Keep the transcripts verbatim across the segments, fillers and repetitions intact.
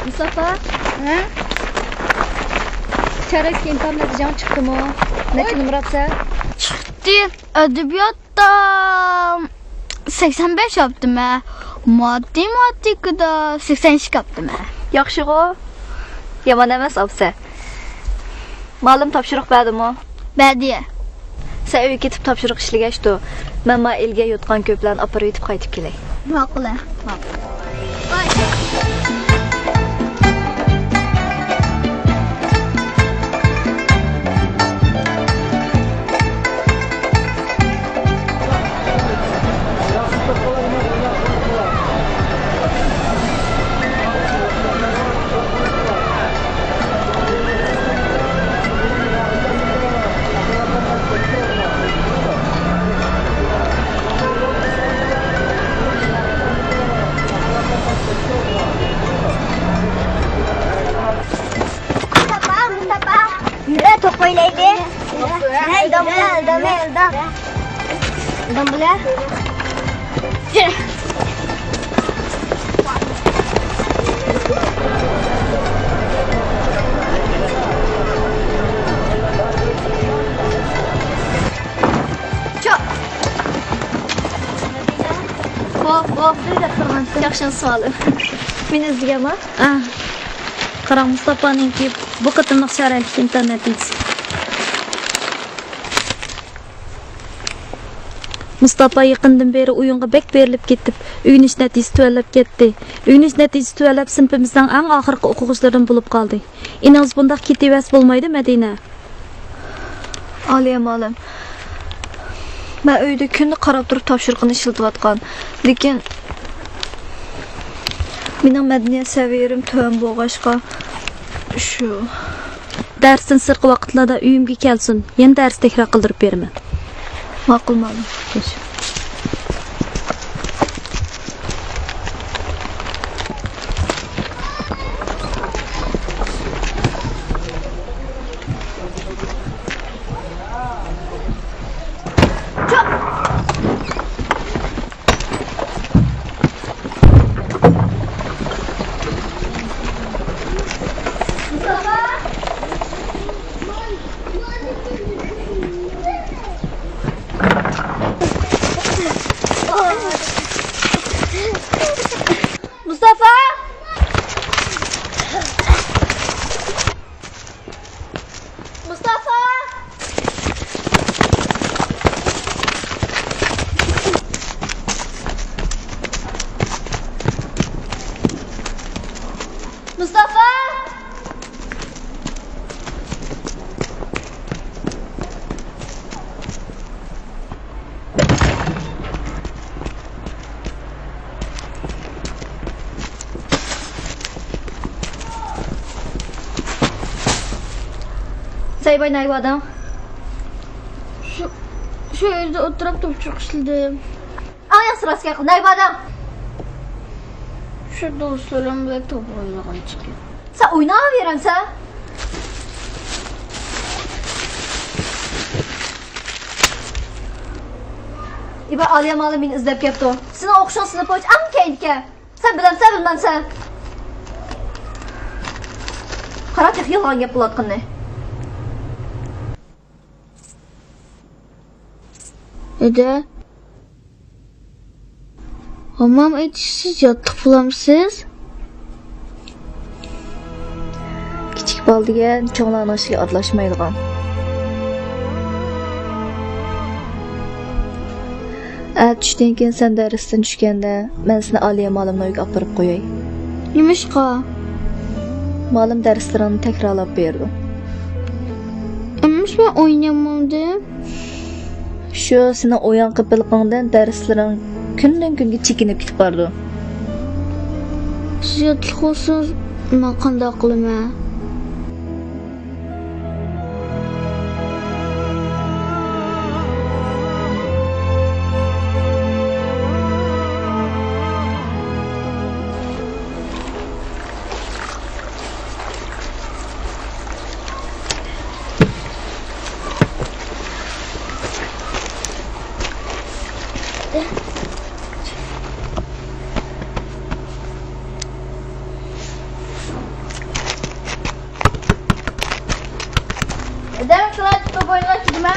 مۇستاپا، ھە؟ چارەكلىك ئىمتىھان نەتىجەڭ چىقتىمۇ؟ نەچچە نومۇر ئاپسەن؟ چىقتى. ئەدەبىياتتا سەكسەن بەش ئاپتىمەن. ماتېماتىكىدا سەكسەن ئىككى ئاپتىمەن. ياخشىغۇ؟ يامان ئەمەس ئاپسەن. مۇئەللىم تاپشۇرۇق بەردىمۇ؟ بەردى. سەن ئۆيگە كېتىپ تاپشۇرۇق ئىشلىگەچ تۇر. مەن مانا ئىلگە يوتقان-كۆپىلەرنى ئاپىرىۋېتىپ قايتىپ كېلەي. ماقۇل، ھە، ماقۇل. مۇستاپا، مۇستاپا، يۈرە، توپ ئوينايلى. ھەي، ئىلدام بىلەن، ئىلدام بىلەن، ئىلدام. ئىلدام بىلەن. يۈرە. چوق. بوپ، بوپ. ياخشى، ساغ بول. مېنى ئىزدىگەنما؟ ئا. قاراڭ، مۇستاپانىڭكى بۇ قېتىملىق چارەكلىك ئىمتىھان نەتىجىسى. مۇستاپا يېقىندىن بېرى ئويۇنغا بەك بېرىلىپ كېتىپ، ئۆگىنىش نەتىجىسى تۆۋەنلەپ كەتتى. ئۆگىنىش نەتىجىسى تۆۋەنلەپ، سىنىپىمىزنىڭ ئەڭ ئاخىرقى ئوقۇغۇچىلىرىدىن بولۇپ قالدى. ئېنىڭىز بۇنداق كېتىۋەرسە بولمايدۇ، مەدىنە. ئالىيە مۇئەللىم، مەن ئۆيدە كۈندە قاراپ تۇرۇپ تاپشۇرۇقنى ئىشلىتىۋاتقان. لېكىن مېنىڭ مەدەنىيەت سەۋىيەم تۆۋەن بولغاچقا، شۇ. دەرستىن سىرتقى ۋاقىتلاردا ئۆيۈمگە كەلسۇن، يەنە دەرس تەكرار قىلدۇرۇپ بېرىمەن. ماقۇل، مۇئەللىم. مۇستافا! مۇستافا! مۇستافا! سەي باي، نەگە باردىڭ؟ شۇ، شۇ يەردە ئولتۇرۇپ توپچۇق ئىشلىدىم. ئاڭ ياخشى راست گەپ قىل، نەگە باردىڭ؟ شۇ دوستلىرىم بىلەن توپ ئوينىغىلى چىقتىم. سەن ئويناۋېرەمسەن؟ ئىبا، ئالىيە مۇئەللىم مېنى ئىزدەپ كەپتۇ. سېنىڭ ئوقۇشۇڭ سىنىپ بويىچە ئەڭ كەينىدىكەن. سەن بىلەمسەن، بىلمەمسەن؟ قارا، تېخى يالغان گەپ قىلىۋاتقىنىنى. دەدە، ھاممام ئېيتىشسىز ياتلىق بولامسىز؟ كىچىك بالا دېگەن چوڭلارنىڭ ئىشىگە ئارىلاشمايدىغان. ئەتە چۈشتىن كېيىن سەن دەرستىن چۈشكەندە، مەن سېنى ئالىيە مۇئەللىمنىڭ ئۆيىگە ئاپىرىپ قوياي. نېمىشقا؟ مۇئەللىم دەرسلىرىڭنى تەكرارلاپ بېرىدۇ. ئەمىسە مەن ئوينىيالمامدىم. شۇ سېنىڭ ئويۇن قېپىللىقىڭدىن دەرسلىرىڭ كۈندىن-كۈنگە چېكىنىپ كېتىپ بارىدۇ. سىز ياتلىق بولسىڭىز، مەن قانداق قىلىمەن؟ دەم شۇلار توپ ئوينىغاچ جۈمە.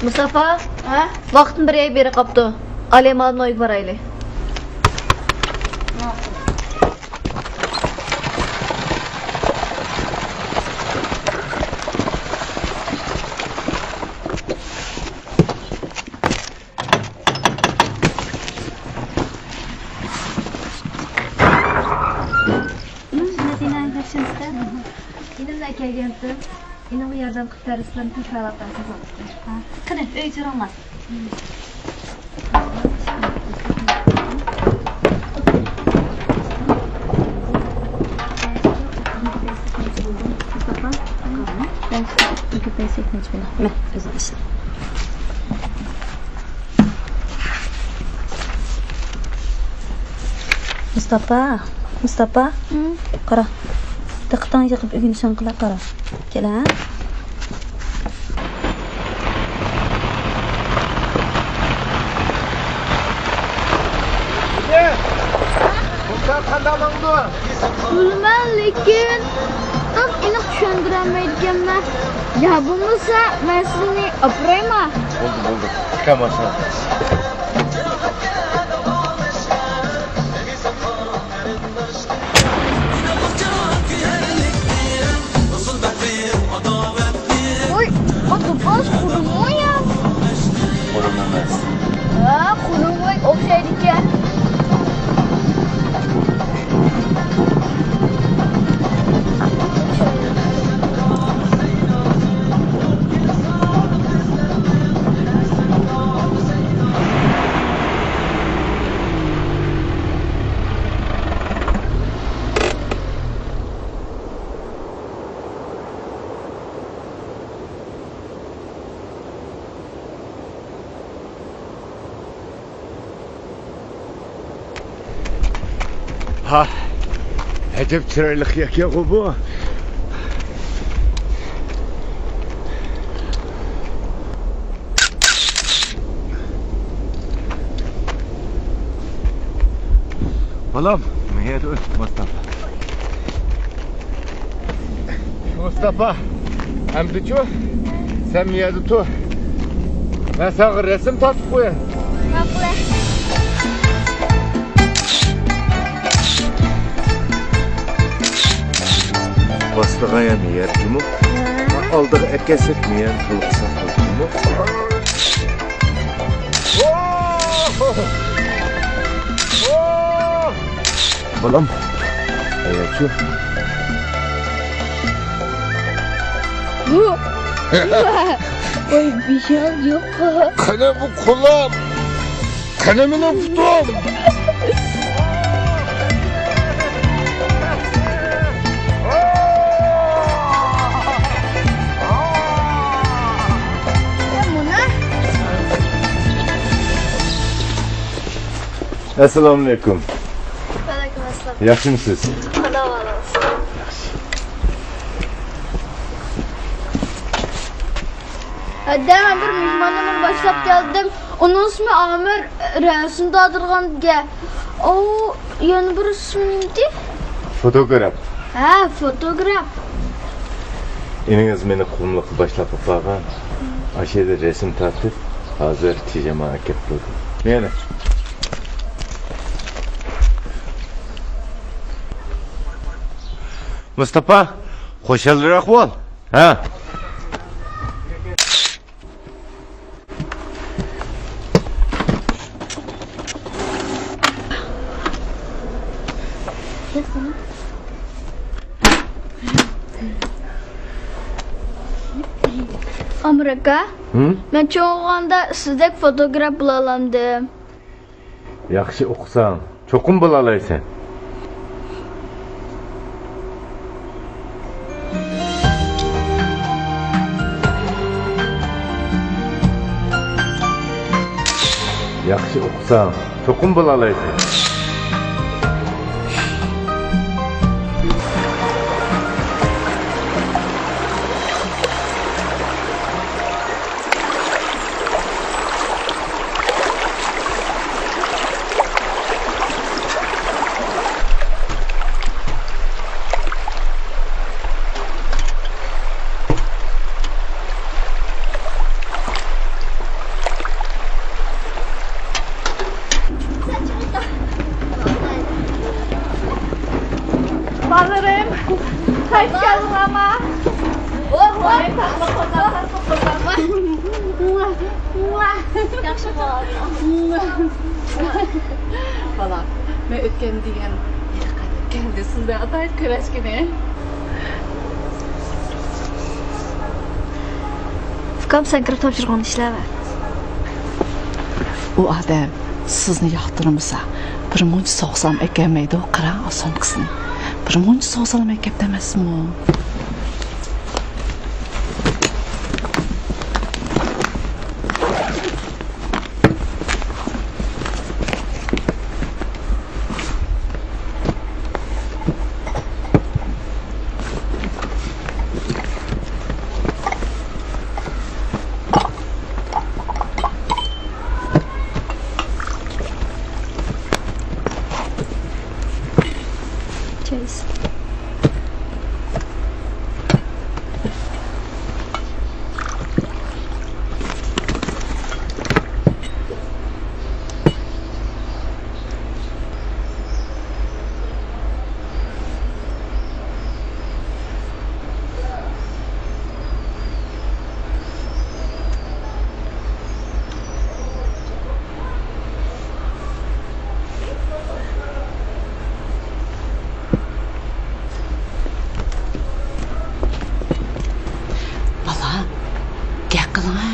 مۇستاپا، ھە؟ ۋاقىتنى بېرەي، بېرى قاپتۇ. ئالىيمالىنى ئۆيگە بارايلى. مەدىنە، ياخشىمۇسىز؟ ئىنىم بىلەن كەلگەنتىم. ئىنىمغا ياردەم قىلىپ بەرسىلەرمۇ، تەكرارلاپ بەرسىڭىز بولىدۇ. ھە، قېنى، ئۆيگە كىرىڭلار. مۇستاپا، مەن ئۆزۈم ئىشلەپ. مۇستاپا، مۇستاپا، ھە؟ قارا. دىققىتىڭنى يىغىپ ئۆگىنىشىڭ قىلا، قارا. كېلە. قۇمسار قانداق ماڭىدۇ؟ بىلمەن، لېكىن تام ئېنىق چۈشەندۈرەلمەيدىكەنمەن. يا بولمىسا، مەن سىزنى ئاپىرايما؟ بولدى، بولدى. ئۇكام، ماشىنا. ۋوي، بۇ توپاز قۇرۇمۇ يا؟ قۇرۇم ئەمەس. ھە، قۇرۇمغا ئوخشايدىكەن. ھا، ئەجەب چىرايلىق يەكەنغۇ بۇ. بالام، مۇ يەردە ئۆت، مۇستاپا. مۇستاپا، ئەمدىچۇ؟ سەن مۇ يەردە تۇر. مەن ساڭا رەسىم تارتىپ قوياي. ماقۇل. باستىغان يەر مۇ يەر جۇمۇ. ھە. ئالدىغا ئەكەلسەك مۇ يەر تولۇقساق جۇمۇ. بالام، ئاياچۇ. بۇ. ۋاي، بىشال يوق. قېنى بۇ قولۇم؟ قېنى مېنىڭ پۇتۇم؟ ئەسسالامۇئەلەيكۇم. ۋەئەلەيكۇم ئەسسالام. ياخشىمۇسىز؟ خۇدا خالىسا. ھەدە، مەن بىر مېھماننى باشلاپ كەلدىم. ئۇنىڭ ئىسمى ئامىر، رەسىم تارتىدىغان گە. ئۇ يەنە بىر ئىسمى نېمىدى؟ فوتوگراف. ھە، فوتوگراف. ئىنىڭىز مېنى قۇملۇققا باشلاپ ئاپارغان. ئاشۇ يەردە رەسىم تارتىپ، ھازىر پىژاما ئەكەپ بولدۇم. مەيلى. مۇستاپا، خۇشالراق بول. ھە. ئامىر ئاكا، ھە؟ مەن چوڭ بولغاندا سىزدەك فوتوگراف بولالامدىم. ياخشى ئوقۇساڭ، چوقۇم بولالايسەن. ياخشى ئوقۇساڭ، چوقۇم بولالايسەن. قايتىپ كەلدىڭلارما؟ ياخشى بولدى. بالا، مەن ئۆتكەندە دېگەن ھېلىقى ئادەم كەلدى، سىز بىلەن ئاتايىن كۆرۈشكىنى. ئۇكام، سەن كىرىپ تاپشۇرغىنىڭنى ئىشلەۋەر. ئۇ ئادەم سىزنى ياقتۇرمىسا، بىر مۇنچە سوغسام ئەكەلمەيدۇ، قاراڭ سومكىسىنى. بىر مۇنچە سوغسام ئەكەپتۇ ئەمەسمۇ؟ Cheers. بالام، گەپ قىلىڭە.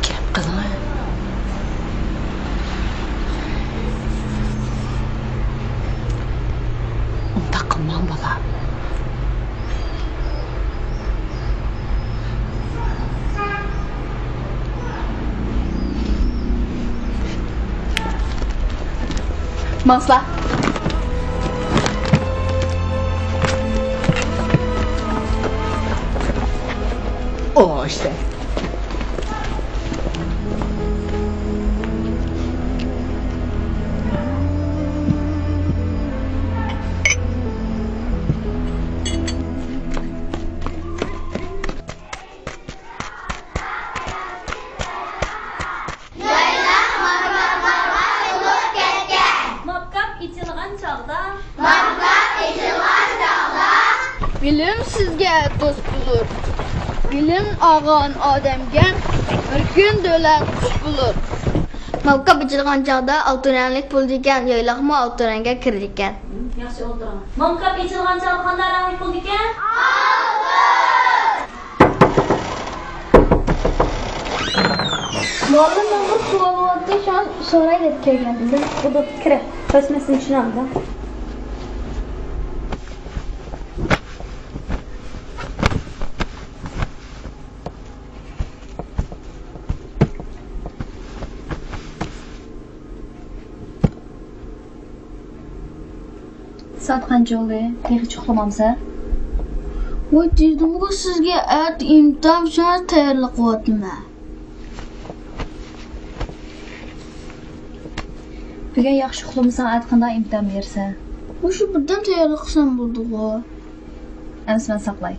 گەپ قىلىڭە. ئۇنداق قىلماڭ، بالام. ماڭسىلا. ئو، ئىشتە. يايلاق ماركاپلارغا تولۇپ كەتكەن. ماركاپ ئېچىلغان چاغدا. ماركاپ ئېچىلغان چاغدا. بىلىم سىزگە دوست بولۇر. بىلىم ئالغان ئادەمگە بىر كۈن دۆلەت قۇش بولۇر. ماركاپ ئېچىلغان چاغدا ئالتۇن رەڭلىك بولىدىكەن، يايلاقمۇ ئالتۇن رەڭگە كىرىدىكەن. ياخشى ئولتۇرۇڭ. ماركاپ ئېچىلغان چاغدا قانداق رەڭلىك بولىدىكەن؟ مۇئەللىم، مەن بىر سوئال بارتى، شۇڭا سوراي دەپ كەلگەنتىم. بولدى، كىرە. تەرجىمىسىنى چۈشىنەلمىدىڭ. سائەت قانچە بولدى؟ تېخىچە ئۇخلىمامسەن؟ ۋاي، دېدىمغۇ سىزگە، ئەتە ئىمتىھان، شۇڭا تەييارلىق قىلىۋاتىمەن. بۈگۈن ياخشى ئۇخلىمىساڭ، ئەتە قانداق ئىمتىھان بېرىسەن؟ مۇشۇ بىردەم تەييارلىق قىلسام بولىدىغۇ. ئەمىسە مەن ساقلاي.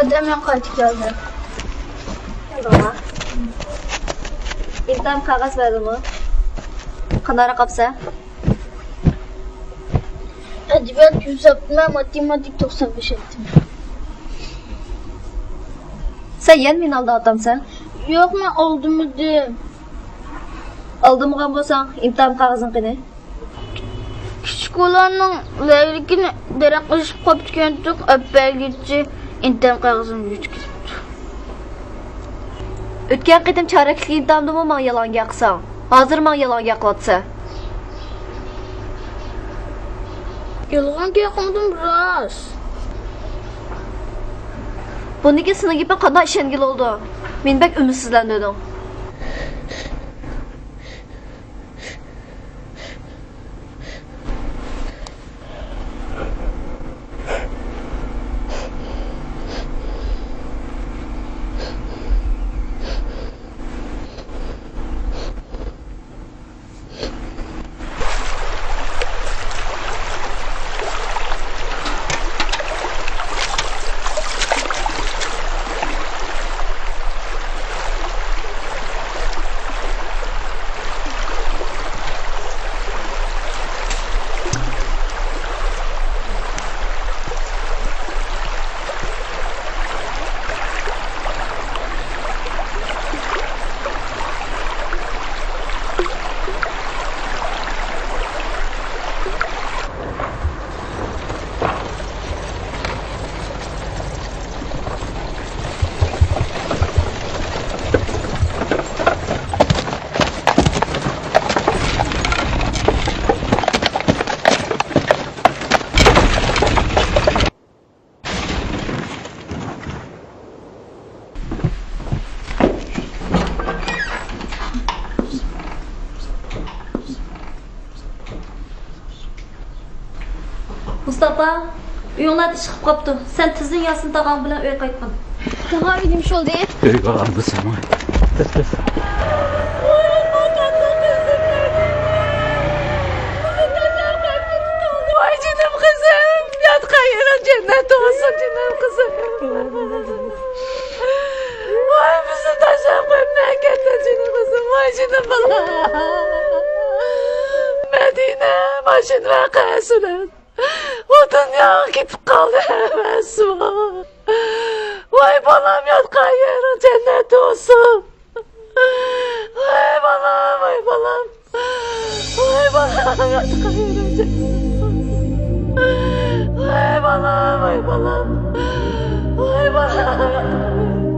دادام، مەن قايتىپ كەلدىم. ئىمتىھان قەغەز بەردىمۇ؟ قانداقراق قاپسەن؟ ئەدەبىيات يۈز ئاپتىمەن، ماتېماتىكا توقسان بەش ئاپتىمەن. سەن يەنە مېنى ئالداۋاتامسەن؟ يوق، مەن ئالدىمىدىم. ئالدىمىغان بولساڭ، ئىمتىھان قەغىزىڭ قېنى؟ كىچىك بالامنىڭ لەگلىكىنى دەرەخ ئېشىپ قاپتىكەنتۇق، ئەپ بەرگۈچى ئىمتىھان قەغىزىمنى يۆتكىزىپتۇ. ئۆتكەن قېتىم چارەكلىك ئىمتىھاندىمۇ ماڭا يالغان گەپ قىلساڭ، ھازىر ماڭا يالغان گەپ قىلىۋاتىسەن. يالغان گەپ قىلمىدىم، راست. بۇندىن كېيىن سېنىڭ گېپىڭگە قانداق ئىشەنگىلى بولىدۇ؟ مېنى بەك ئۈمىدسىزلەندۈردۈڭ. مۇستاپا، ئۆيۈڭلاردا ئىش چىقىپ قاپتۇ. سەن تېزدىن ياسىن تاغاڭ بىلەن ئۆيگە قايتقىن. تاغام، ئۆيدە نېمە ئىش بولدى؟ ئۆيگە بارغاندا سەن. ۋاي جېنىم قىزىم، ياتقان يېرىڭ جەننەت بولسۇن، جېنىم قىزىم. ۋاي، بىزنى تاشلاپ قويۇپ نەگە كەتتىڭ، جېنىم قىزىم؟ ۋاي جېنىم بالام. مەدىنە، ماشىنا ۋەقەسى بىلەن بۇ دۇنياغا كېتىپ قالدى ئەمەسمۇ؟ ۋاي بالام، ياتقان يېرىڭ جەننەت بولسۇن. ۋاي بالام، ۋاي بالام. ۋاي بالام، ياتقان يېرىڭ جەننەت بولسۇن. ۋاي بالام، ۋاي بالام. ۋاي بالام، ياتقان يېرىڭ